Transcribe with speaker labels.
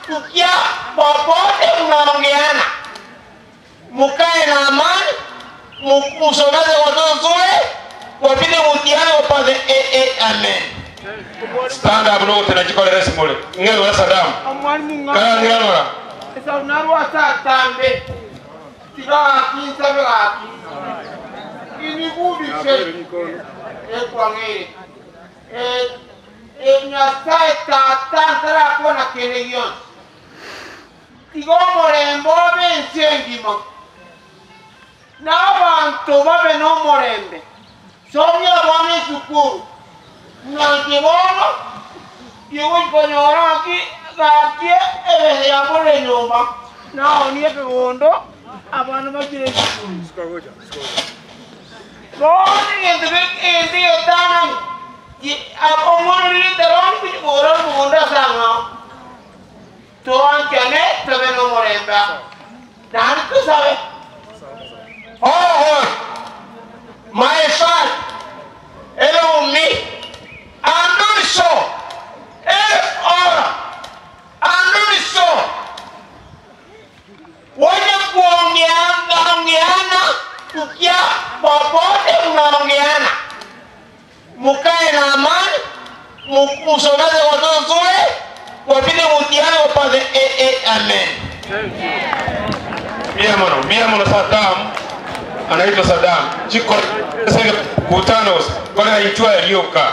Speaker 1: Kukia popote mnaongeana, mukae na amani, musomeze watoto shule, wapite mtihani wapate AA. Amen.
Speaker 2: Stand up nogotena chikorera esimore ng'erora Saddam kara ng'erora
Speaker 1: Nyasaye tata ntarakona kende gionsi tiga omorembe obe ensi engima n'abanto babe n'omorembe somia abana esukuru nanche bono igokonyora ng'aki gakie ebese yabora enyomba naonie ekegondo abana bachire esukuru bono egento egento getanani omwana rirete roni ora omogondo ase ang'ao toanchane tobe n'omorembe naende tosabe. Oh, my son, hello me, anduriso, ora, anduriso. Waje kuongeana kukia popote mnaongeana, mukae na amani, musomeze watoto shule, wapite mtihani wapate AA. Amen.
Speaker 2: Mia mono mia mono Saddam anaitwa Saddam chiko kutano kolera ichwa yaliyoka.